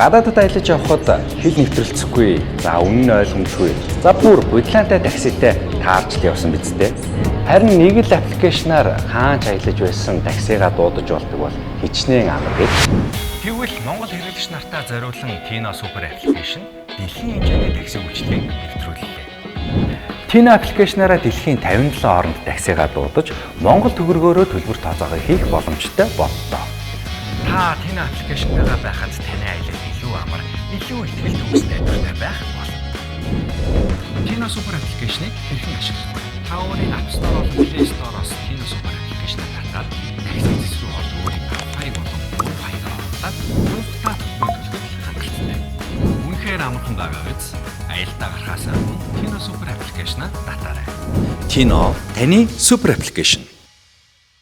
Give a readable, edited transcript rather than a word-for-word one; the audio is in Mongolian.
Гадаадад аялаж явхад хэл нэвтрэлцэхгүй, за үнэн нь ойлгомжгүй. За бүр будилаантай такситай таарч л явсан биз дээ. Харин нэг л application аар хаана ч аялаж байсан таксигаа дуудаж болдог бол хичнээн амар гэж. Тэгвэл Монгол хэрэглэгч нартаа зориулан Tino Super application дэлхийн хэмжээний такси үйлчилгээг нэвтрүүллээ. Tino application аараа дэлхийн 57 оронд таксигаа дуудаж Монгол төгрөгөөрөө төлбөр тооцоогоо хийх боломжтой боллоо. Та Tino application тайгаа байхад таны аялал илүү амар, илүү итгэл төгс найдвартай байх болно. Tino Super application ыг хэрхэн ашиглах вэ? Та өөрийн App Store болон Play Store-оос Tino Super application ыг татаад такси цэс рүү орж өөрийн хаяг болон уг хаягаа оруулаад дуугахдаа төлбөр төлөхөд хангалттай. Үнэхээр амархан байгаа биз? Аялдаа гарахаас өмнө Tino Super application аа татаарай. Tino таны super application.